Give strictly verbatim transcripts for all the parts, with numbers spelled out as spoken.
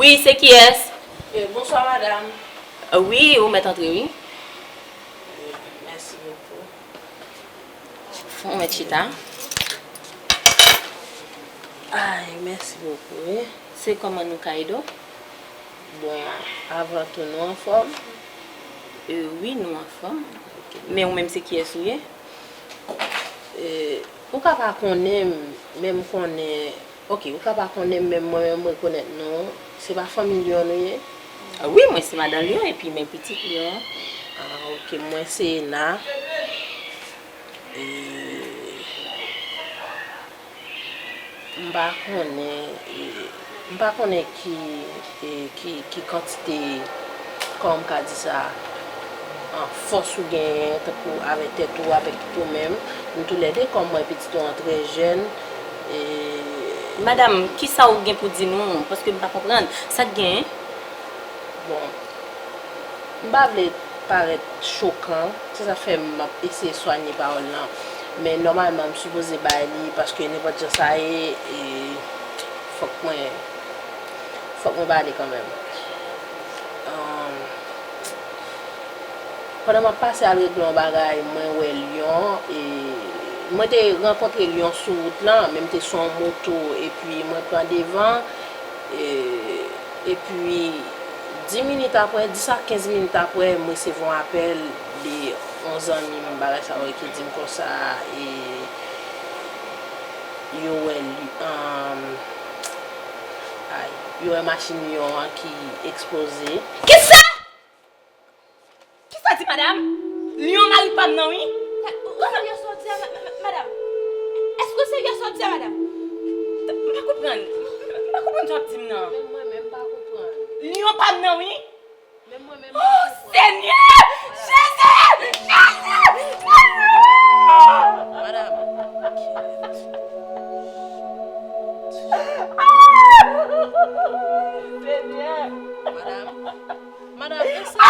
Wi, se kiyès? Eh, bonswa, madam. Wi, ou mèt antre, wi. Eh, mèsi bokou. Ou mèt chita. Ay, mèsi bokou, wi. Se kòman nou ka ede w? Bon, avan tou, nou anfòm? Eh, wi, nou anfòm. Ok. Men ou menm, se kiyès ou ye? Eh, ou ka pa konnen m, men m konnen, ok, ou ka pa konnen m, men mwen menm m rekonèt nou. Se pa fanmi Lyon nou ye? Ah, wi, mwen se madan Lyon, epi men pitit Lyon an. Ah, ok, mwen se Ena. Eh, M pa konnen, eh, m pa konnen ki, eh, ki, ki kantite, kòman m ka di sa, ah, fòs ou genyen, tankou avèk tèt ou, avèk tout ou menm. Nou toulède, kòm mwen, pitit ou an trè jèn, eh, Madanm, kisa ou gen pou di nou? Paske m pa konprann. Sa k genyen? Bon, m pa vle parèt chokan, se sa fè m ap eseye swanye pawòl lan. Men nòmalman, m sipoze bay li, paske nenpòt jan sa ye, e, fòk mwen, fòk mwen pale kanmenm. Ahn, pandan m ap pase al regle yon bagay, mwen wè Lyon, e, mwen te rankontre Lyon sou wout lan, men m te sou yon moto, epi mwen pran devan, e, epi, dis minit apre, dis a kenz minit apre, m resevwa yon apèl de yon zanmi m, bagay sa yo, ki di m konsa, e, yo wè li, um, ay, yo wè machin Lyon an ki eksploze. Kisa? Kisa di madanm? Lyon mari pa m nan, wi. Ou serye sa w di a, ma-, ma-, madanm? Èske w serye sa w di a, madanm? M pa konprann. M pa konprann sa w ap di m nan. Menm mwen menm, m pa konprann. Lyon pa m nan, wi. Menm mwen menm, m pa konprann. Oh, Senyè! Jezi! Jezi! Madanm. Senyè! Madanm. Madanm, eseye.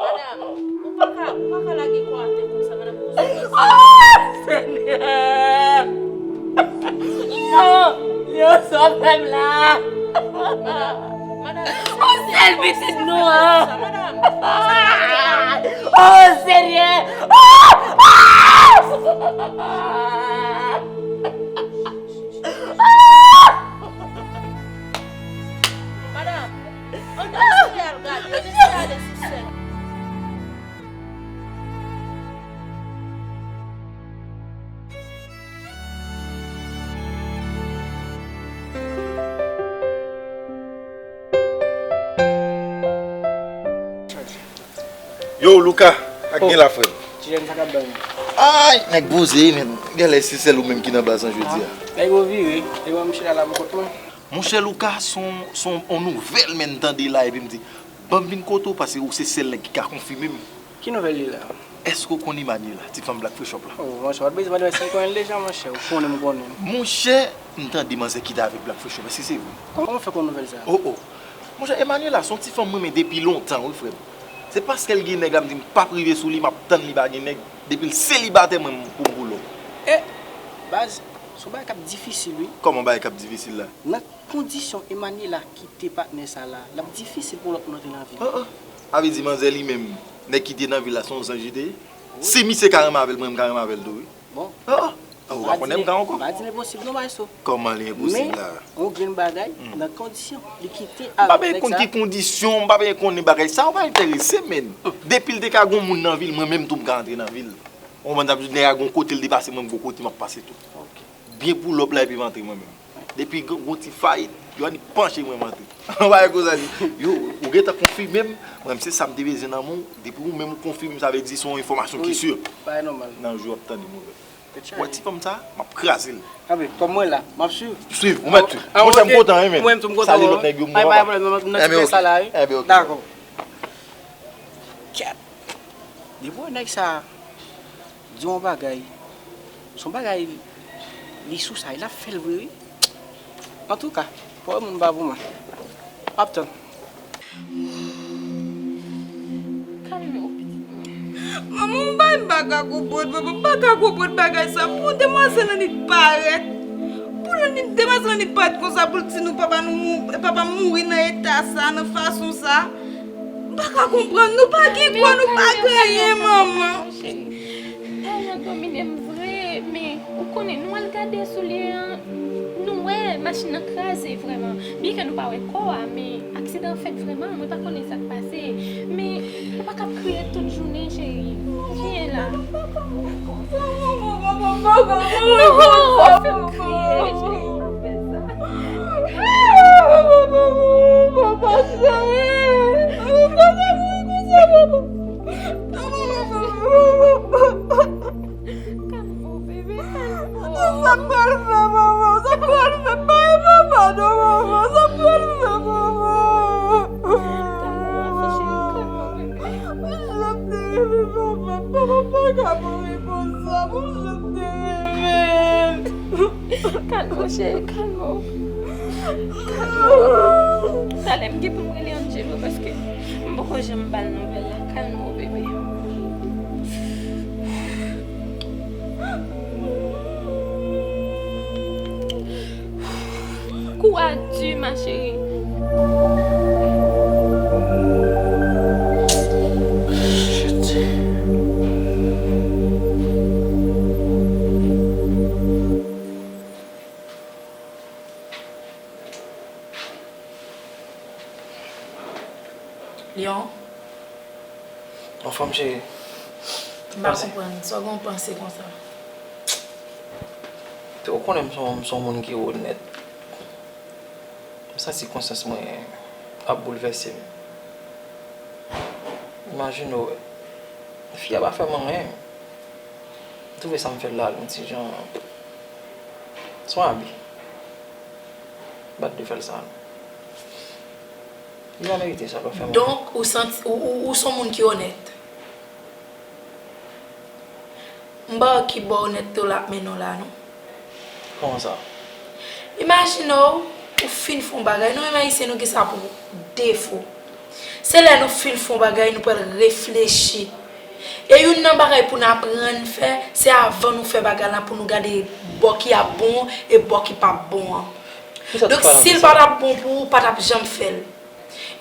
Madanm, ou pa ka, ou pa ka lage kò atè konsa, madanm. Oh, Senyè! Non, yo sove m la. Madanm, madanm, eseye. Yon sèl pitit nou an. Madanm. Oh, Senyè! Oh! Oh! Madanm, ann eseye al gade, ann eseye ale sou sèn. Yo, Louka, ak gen la, frè m. Ti jèn, sa k ap bay? Ay, nèg poze, men. Genlè se sèl ou menm ki nan baz lan jodi a. Nèg yo vire, e mwen, m chita la pou kont mwen. Monchè Louka, se yon, se yon nouvèl, men, m tande la, epi m di, ban m vin kote w, paske ou se sèl nèg ki ka konfime m. Ki nouvèl li la? Èske w konn Emmanuela, ti fanm Black Free Shop la? Oh, monchè, w pa t bezwen mande mwen si m konnen l deja, monchè, ou konnen m konnen l. Monchè, m tande manzè kite avèk Black Free Shop, èske se vre? Kòman w fè konn nouvèl sa? Oh, oh. Monchè, Emmanuela, se yon ti fanm m renmen depi lontan, wi, frè m. Se paske l gen nèg la, m di m p ap rive sou li, m ap tann li pa gen nèg. Depi l selibatè, mwen, m pou m pull up. E, baz, se yon bagay k ap difisil, wi. Kòman bagay k ap difisil la? Nan kondisyon Emmanuela kite patnè sa la, l ap difisil pou lòt moun antre nan vi l. Oh, oh. Sa vle di manzè li menm, nèg ki te nan vil la, se yon zanj li te ye? Wi. Si misye ka renmen avè l, mwen, m ka renmen avè l tou, wi. Bon. Oh, oh. Ou pa konnen m ka ankò? M pa di l enposib non, maestro. Kòman li enposib la? Men, yon grenn bagay, nan kondisyon, li kite avèk nèg sa. M pa bezwen konn ki kondisyon, m pa bezwen konnen bagay sa, ou pa enterese, menn. Depi l te ka gon moun nan vil, mwen menm tou m ka antre nan vil. Ou konprann sa m di w, nèg la gon kote l te pase, mwen m gon kote m ap pase tou. Ok. Byen pull up la epi m antre mwen menm. Depi gon, gon ti fayit, yo annik panche mwen m antre. Ou pa wè konsa di, yo, ou gentan konfime m, mwen menm se sa m te bezwen nan men w, depi ou menm ou konfime m, sa vle di se yon enfòmasyon ki si. Wi, bagay nòmal. Nan jou w ap tande nouvèl. Tèt chaje. Wè ti fanm sa, m ap kraze l. Anben, kòm mwen la, m ap swiv. Swiv, ou mèt swiv. Monchè, m kontan, wi, men. Mwen menm tou m kontan. Salye lòt nèg yo, m wè. Pa gen pwoblèm, non, m nan ti kè sa la, wi. Enben, ok. Dakò. Kèt. Depi w wè nèg sa di yon bagay, se yon bagay li sou sa, l ap fè l vre, wi. Antouka, pawòl moun pa pou mwen. M ap tann. Kalme w, pitit mwen. Manman, m pa, m pa ka konprann, manman, m pa ka konprann bagay sa. Pou demwazèl annik parèt. Pou Lanit, demwazèl Lanit parèt konsa pou l di nou papa nou mou-, papa m mouri nan eta sa, nan fason sa. M pa ka konprann, nou pa gen kò, nou pa gen anyen, manman. Cheri, pa nan domine m vre, men ou konnen, nou al gade sou lye an, nou wè machin nan kraze vrèman. Byenke nou pa wè kò a, men aksidan an fèt vrèman, mwen pa konnen sa k pase. Men ou pa ka ap kriye tout jounen, cheri. Vyen la. Non, w ap fè m kriye, cheri, pa fè sa. Kalme w, bebe, kalme w. Sa pral fè, manman, sa pral fè. Bay papa non, manman, sa pral fè, manman. Kalme w, cheri, kalme w, bebe. Papa pa ka mouri konsa, pou jan m te reve. Kalme w, cheri, kalme w. Kalme w. Talè, m gen pou m rele Angelo, paske m poko janm ba l nouvèl la. Kalme w, bebe. Kou a di, ma chérie. Lion. Anfòm, cheri? M pa konprann. Sa w gen w panse konsa? Ou konnen m se yon, m se yon moun ki onèt. M santi konsyans mwen ap boulvèse m. Imajine w, fi a pa fè m anyen. M twouve sa m fè l la, yon ti jan, se yon abi. M pa t dwe fè l sa, non. Li pa merite sa, pa fè m anyen. Donk, ou santi, ou, ou, ou se yon moun ki onèt? M pa wè ki bò onètte w la ap mennen w la, non. Kòman sa? Imajine w, ou fin fè yon bagay. Nou menm Ayisyen, nou gen sa pou defo. Se lè nou fin fè yon bagay, nou pral reflechi. E youn nan bagay pou n aprann fè, se avan nou fè bagay la, pou nou gade bò ki ap bon e bò ki p ap bon an. Donk, si l pa t ap bon pou ou, ou pa t ap janm fè l.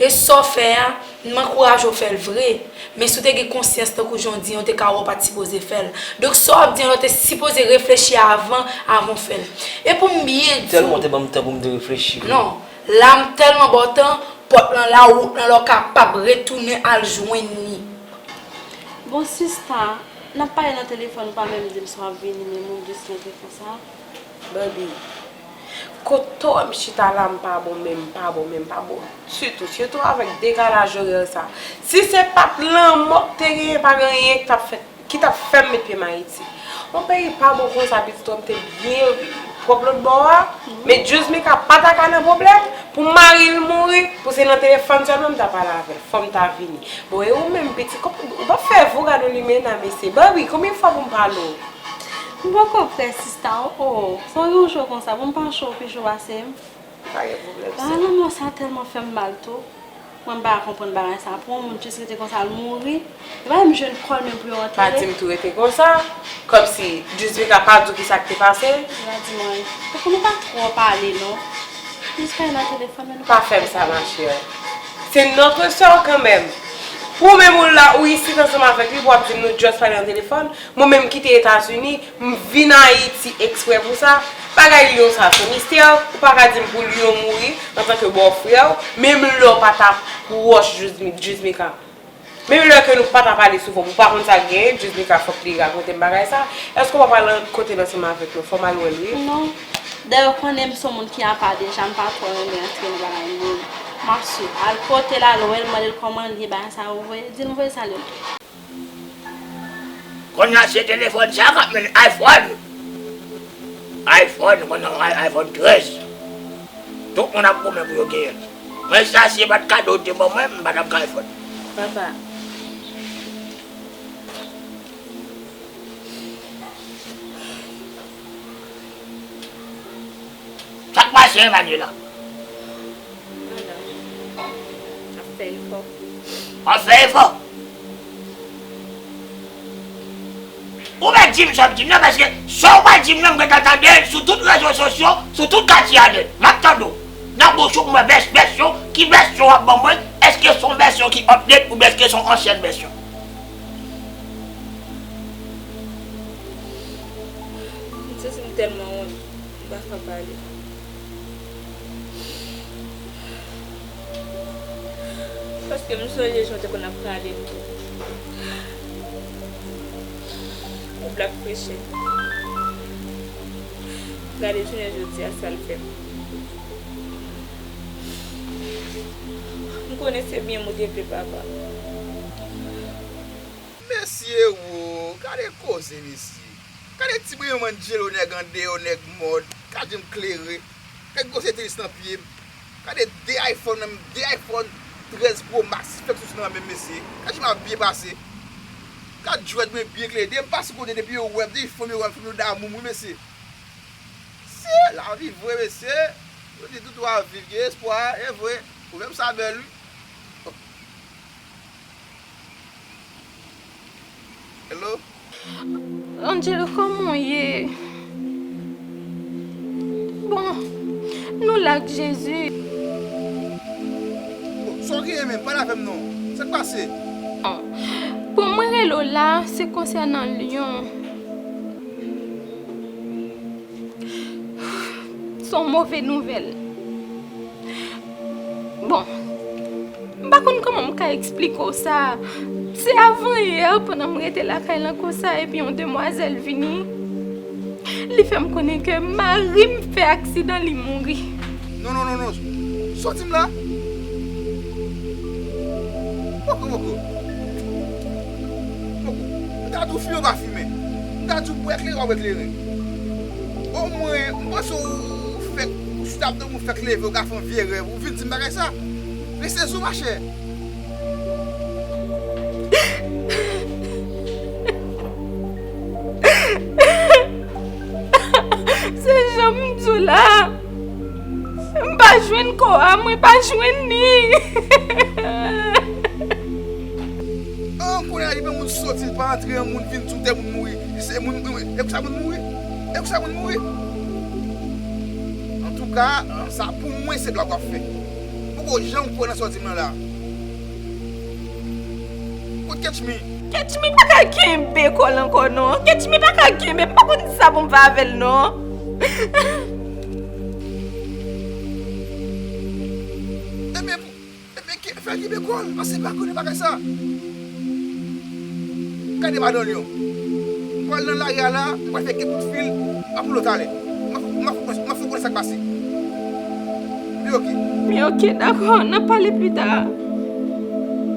E sa w fè a, m ankouraje w fè l vre. Men si w te gen konsyans tankou jan w di an, w te ka wè w pa t sipoze fè l. Donk, sa w ap di an la, w te sipoze reflechi avan, avan w fè l. E pou m byen di w. Tèlman w te ban m tan pou m te reflechi vre. Non. La, m tèlman ba w tan, pòt lan la, wout lan la, w kapab retounen al jwenn li. Bon, sista, n ap pale nan telefòn, ou pa menm di m si w ap vini, men m oblije rete konsa. Baby, kote w wè m chita la, m pa bon, men m pa bon, men m pa bon ditou. Sitou avèk dekalaj orè sa. Si se pa t lanmò k te genyen, pa gen anyen ki t ap fèt, ki t ap fè m met pye m Ayiti. Yon peyi pa bon konsa, pitit, m te byen pwòp lòt bò a. Men Djouzmika pa ta ka nan pwoblèm pou mari l mouri, pou se nan telefòn sèlman m ta pale avè l. Fò m ta vini. Bon, e ou menm, pitit, ou p ap fè vou gade yon limena, mesye. Baby, konbyen fwa pou m pale w? M poko prè, sista, o, o. Sa w gen w cho konsa? Bon, m pa cho, ou pi cho pase m. Pa gen pwoblèm, sè. Bagay lanmò sa tèlman fè m mal tou. Mwen, m pa ka konprann bagay sa. Pou yon moun jis rete konsa, l mouri. Li pa menm jwenn kò l menm pou yo antere. Pa di m tou rete konsa. Kòmsi Djouzmika pa di w kisa k te pase. Li pa di m anyen. Tankou nou pa twò pale, non. Jis pale nan telefòn, men nou pa fè m sa, ma chère. C'est notre sœur quand même. Ou menm ou la, ou isit ansanm avèk li, pou w ap di m nou just pale nan telefòn. Mwen menm m kite Etazini, m vin Ayiti eksprè pou sa. Bagay Lion sa, se yon mistè. Ou pa ka di m pou Lion mouri antanke bòfrè w, menm lè w pa ta pwòch Djouzmi-, Djouzmika. Menm lè ke nou pa ta pale souvan, ou pa konn sa k genyen, Djouzmika fòk li rakonte m bagay sa. Èske w pa pral kote l ansanm avèk nou? Fò m al wè l, wi. Non. Dayè, ou konnen m se yon moun ki apa deja, m pa twò renmen antre nan bagay moun. M ap swiv. Al kote l, al wè l, mande l kòman l ye, bagay sa yo vre. Di l m voye salye l. Kounye a se telefòn sa k ap mennen iPhone. iPhone, kounye a yon iPhone trèz. Tout moun ap goumen pou yo genyen l. Mwen sa, si se pa t kado w te ban mwen, m pa t ap gen iPhone. Papa. Sa k pase, Emmanuela? Ala, ap fè efò. W ap fè efò? Ou mèt di m sa w ap di m nan, paske sa w pral di m nan, m gentan tande l sou tout rezo sosyo, sou tout katye a nèt. M ap tande w. Nan bouch ou, m wè vès-, vèsyon, ki vèsyon w ap ban mwen? Èske se yon vèsyon ki update oubyen èske se yon ansyèn vèsyon? M santi m tèlman wont, m pa ka pale. Paske m sonje jan w te konn ap pale m tou. Ou Black Fresh. Gade jounen jodi a sa l fè m. M konnen se byen m ou te vle, papa. Mesye wo, gade koze, mesye. Gade ti brenn Angelo nèg andeyò, nèg mòd. Gad jan m klere. Gad gwosè tenis nan pye m. Gade de iPhone nan men m, de iPhone trèz Pro Max fèk soti nan men m, mesye. Gad jan m ap byen pase. Gad djwèt mwen byen klere. Depi m pase kote, depi yo wè m, depi fanmi yo wè m, fanmi yo damou m, wi, mesye. Se lavi vre, mesye. Yo di tout w ap viv, gen espwa, e vre. Ou menm sa bèl, wi. Hello? Angelo, kòman w ye? Bon, nou la ak Jezi. Bon, sa w genyen menm? Pale avè m non. Sa k pase? Bon, mwen rele w la, se konsènan Lyon. Se yon move nouvèl. Bon, m pa konn kòman m ka eksplike w sa. Se avan yè, pandan m rete lakay lan konsa, epi yon demwazèl vini. Li fè m konnen ke mari m fè aksidan, li mouri. Non, non, non, non. Soti m la. Poko, poko. Poko. M ta di w fimen w pa fimen. M ta di w bwè kleren w pa bwè kleren. Omwen, m panse w fèk, ou chita ap dòmi, ou fèk leve, ou ka fè yon vye rèv. Ou vin di m bagay sa. Rete sou, machè. Se jan m di w la. M pa jwenn kò a, mwen pa jwenn li. An, kounye a, li pran moun soti, li pa antre, yon moun vin sou tè, moun mouri. Se moun, e konsa moun mouri? E konsa moun mouri? Antouka, sa pou mwen se blag w ap fè. M poko janm kwè nan sa w di m nan la. Kot Ketchmi? Ketchmi pa ka kenbe kò l ankò non. Ketchmi pa ka kenbe, m pa konn sa pou m fè avè l non. Ebyen, pou, ebyen, ke, fè l kenbe kò l, paske m pa konnen bagay sa. Gade madan Lyon. M pral nan lari a la, m pral fè kèk kout fil, m ap rele w talè. M ap, m ap, m ap fè w konnen sa k pase. Wi, oke. Wi, oke, dakò, n ap pale pita.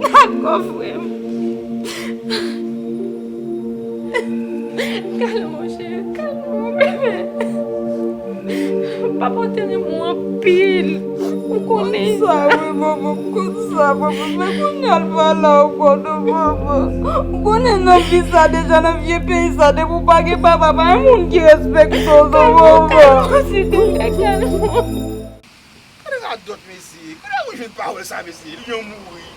Dakò, frè m. Kalme w, cheri, kalme w, bebe. Papa w te renmen w anpil. Ou konnen sa. Wi, manman, m konn sa, manman. Men kounye a l pa la ankò non, manman. Ou konnen nan vi sa deja, nan vye peyi sa, depi w pa gen papa, pa gen moun ki respekte w non, manman. Kalme w, kalme w, silvouplè, kalme w. Gade radòt, mesye. Kote w jwenn pawòl sa, mesye? Lyon mouri.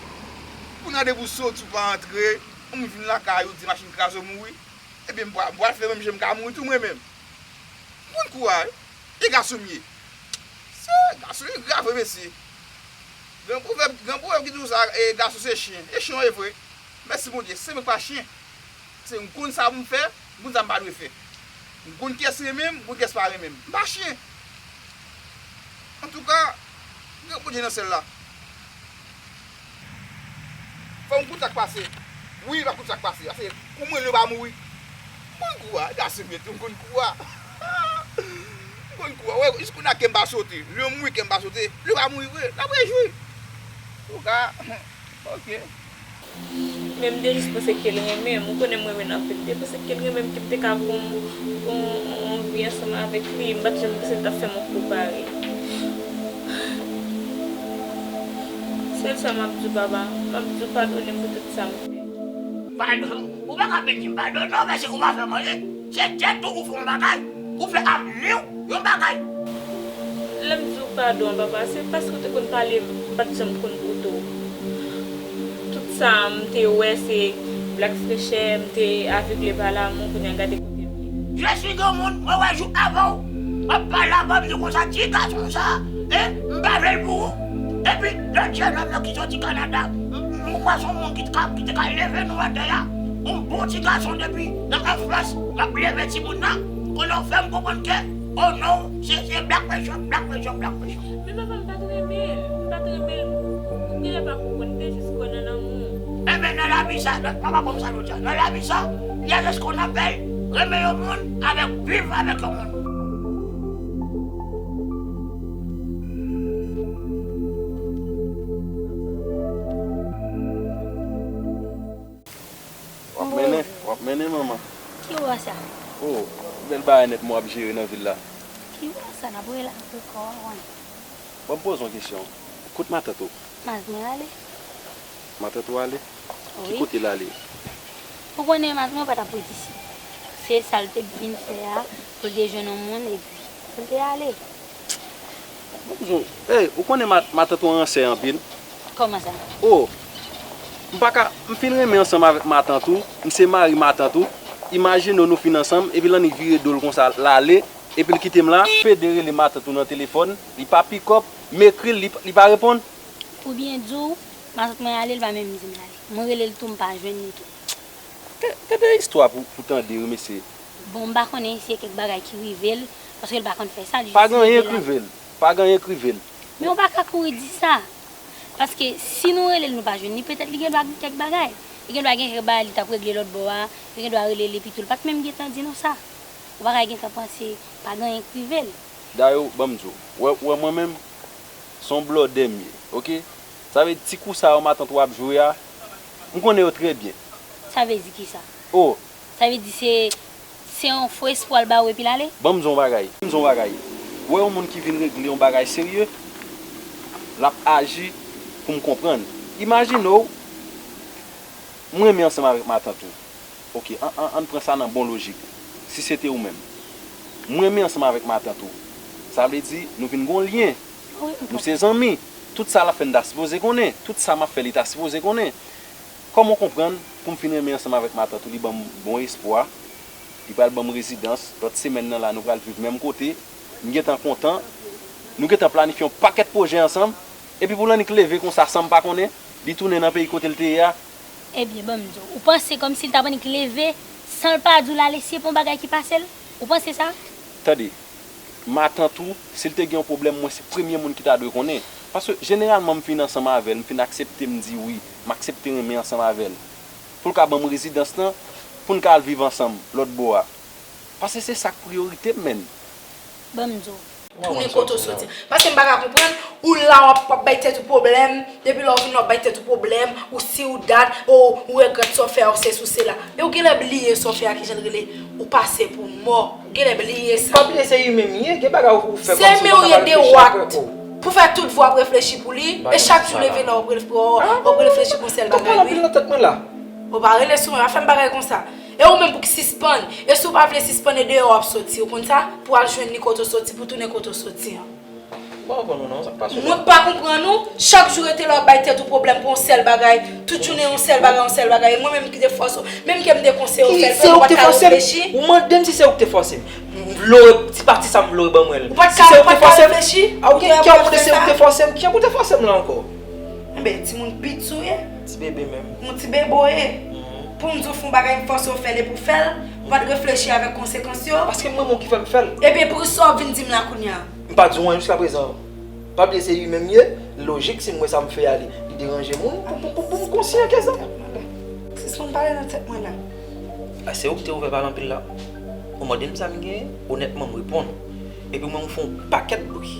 Kounye a depi w soti, w pa antre, yon moun vin lakay ou, di machin kraze w mouri. Ebyen, m pral, m pral fè menm jan m ka mouri tou mwen menm. M konn kou a, wi. E gason m ye. Se gason, li grav vre, mesye. Gen pwovèb, gen pwovèb ki di konsa, e, gason se chen. E chen w ye vre. Mèsi Bondye, se mwen k pa chen. Paske m konn sa pou m fè, m konn sa m pa dwe fè. M konn kiyès renmen m, m konn kiyès pa renmen m. M pa chen. Antouka, gen Bondye nan syèl la. Fò m koute sa k pase. Wi, m ap koute sa k pase. Paske pou mwen, Lyon pa mouri. M konn kou a, gason m ye tou, m konn kou a. M konn kou a. Wè, jis kounye a kè m pa sote. Lyon mouri, kè m pa sote. Lyon pa mouri vre. N ap rejwi. Antouka, oke. Men m te jis panse ke l renmen m. Ou konnen m renmen l anpil. M te panse ke l renmen m, ke m te ka gon, gon, gon vi ansanm avèk li. M pa t janm panse l t ap fè m yon kou parèy. Sèl sa m ap di w, papa, m ap di w padone m pou tout sa m fè. Padon? Ou pa ka vin di m padon non, mesye, ou pa fè m anyen. Se tèt ou, ou fè yon bagay. Ou fè avni w yon bagay. Lè m di w padon, papa, se paske w te konn pale m, m pa t janm konn koute w. Tout sa m te wè, se Black Frechè, m te avegle pa lanmou, kounye a gade kote m ye. Jessi granmoun, mwen wè jou avè w. W ap pale avè m, di konsa, ti gason sa, e, m pa vle l pou ou. Epi, lòt jennonm nan ki soti Kanada, m, m, m kwè se yon moun ki t ka, ki te ka leve nou atè a. Yon bon ti gason depi nan anfans, l ap leve timoun nan. Kounye a w fè m konprann ke, oh non, se, se Black Frechè, Black Frechè, Black Frechè. Men papa, m pa t renmen l. M pa t renmen l. Ou genlè pa konprann, m te jis kwè nan lanmou. Enben, nan lavi sa, lòt papa konn sa jodi a. Nan lavi sa, il y a ce qu'on appelle renmen yon moun avèk viv avèk yon moun. W ap mennen, w ap mennen, manman. Ki wè sa? Oh, bèl bagay nèt, mwen w ap jere nan vil la. Ki wè sa? N ap rele ankò, wè. Bon, m poze yon kesyon. Kot matant ou? Matant mwen ale. Matant ou ale? Ki Wi. Kote l ale? Ou konnen matant mwen pa t ap ret isi. Se sa l te vin fè a, pou l te jwenn yon moun, epi pou l te ale. Bon, hey, ou konnen ma-, matant ou ransè anpil? Kòman sa? Oh, m pa ka, m fin renmen ansanm avèk matant ou, m se mari matant ou. Imajine w nou fin ansanm, epi l annik vire do l konsa, l ale, epi l kite m la. Pede rele matant ou nan telefòn, li pa pick up, m ekri l, li, li pa reponn. Pou byen di w, matant mwen ale, li pa menm di m l ale. Mwen rele l tou, m pa jwenn li tou. Gade istwa pou, pou tande, wi, mesye. Bon, m pa konnen si se kèk bagay ki rive l, paske l pa konn fè sa, li jis rive la. Pa gen anyen k rive l. Pa gen anyen k rive l. Men w pa ka kouri di sa. Paske si nou rele l, nou pa jwenn li, petèt li gen dwa gen kèk bagay. Li gen dwa gen kèk bagay li t ap regle lòt bò a, li gen dwa rele l epi tou, li pa t menm gentan di nou sa. Ou pa ka gentan panse pa gen anyen k rive l. Dayou, ban m di w, wè, wè mwen menm, se yon blòdè m ye, oke? Sa vle di ti kou sa yo matant ou ap jwe a, m konnen yo trè byen. Sa vle di kisa? Oh! Sa vle di se, se yon fo espwa l ba ou epi l ale? Ban m di w yon bagay, ban m di w yon bagay. Ou wè yon moun ki vin regle yon bagay serye, l ap aji pou m konprann. Imajine w, m renmen ansanm avèk matant ou. Oke, an, an, ann pran sa nan bon lojik. Si se te ou menm. M renmen ansanm avèk matant ou. Sa vle di, nou vin gon lyen. Wi, m konprann. Nou se zanmi. Tout sa l ap fè, m ta sipoze konnen. Tout sa m ap fè, li ta sipoze konnen. Kòman w konprann, pou m fin renmen ansanm avèk matant ou, li ban m bon espwa. Li pral ban m rezidans. Lòt semèn nan la, nou pral viv menm kote. M gentan kontan. Nou gentan planifye yon pakèt pwojè ansanm. Epi pou l annik leve konsa san m pa konnen, li tounen nan peyi kote l te ye a. Ebyen, ban m di w, ou panse kòmsi l t ap annik leve san l pa di w l ale, si se pa yon bagay ki pase l? Ou panse sa? Tande, matant ou, si l te gen yon pwoblèm, mwen se premye moun ki ta dwe konnen. Paske jeneralman, m fin ansanm avè l, m fin aksepte m di wi, m aksepte renmen ansanm avè l. Pou l ka ban m rezidans lan, pou n ka al viv ansanm lòt bò a. Paske se sa k priyorite m, menn. Ban m di w. Tounen kote w soti. Paske m pa ka konprann, ou la w ap, w ap bay tèt ou pwoblèm, depi lè w vin la w ap bay tèt ou pwoblèm, ou si ou dat, ou, ou regrèt sa w fè a, ou sesi ou sela. Men ou genlè bliye sa w fè a, kijan l rele, ou pase pou mò. Ou genlè bliye sa. Pa bliye se imen m ye, gen bagay ou fè kòmsi ou pa ka reflechi apre, oh. Pou fè tout vi w ap reflechi pou li, e chak jou leve la w ap ref-, w ap reflechi pou sèl bagay li. Ou pale anpil nan tèt mwen la. Ou pa rele sou mwen, pa fè m bagay konsa. E ou menm pou k sispann. E si w pa vle sispann, e deyò w ap soti. Ou konn sa? Pou w al jwenn li kote w soti, pou w tounen kote w soti an. Bon, bon, non, non, sa k pase la? Mwen pa konprann ou. Chak jou rete la w ap bay tèt ou pwoblèm pou yon sèl bagay. Tout jounen yon sèl bagay, yon sèl bagay. E mwen menm ki te fòse w. Menm ke m te konseye w fè l, ou pa t ka reflechi. Ou mande m si se ou ki te fòse m. M vle w, ti pati sa m vle w ban mwen l. Ou pa t ka, ou pa t ka reflechi? A, ou gen kè w mande se ou ki te fòse m. Kijan pou te fòse m la ankò? Enben, timoun piti ou ye. Ti bebe menm. Yon ti bebe w ye. Pou m di w fè yon bagay, m fòse w fè l, epi w fè l, ou pa t reflechi avèk konsekans yo. Paske m renmen w ki fè m fè l. Ebyen, poukisa w vin di m la kounye a? M pa di w anyen jiskaprezan. Pa bliye se imen m ye, lojik si m wè sa m fè a li, li deranje moun, pou, pou, pou, pou m konsyan ke sa. Sispann pale nan tèt mwen la. A, se ou ki te ouvè pale anpil la. Ou mande m sa m genyen, onètman m reponn. Epi mwen m fè yon pakèt bri.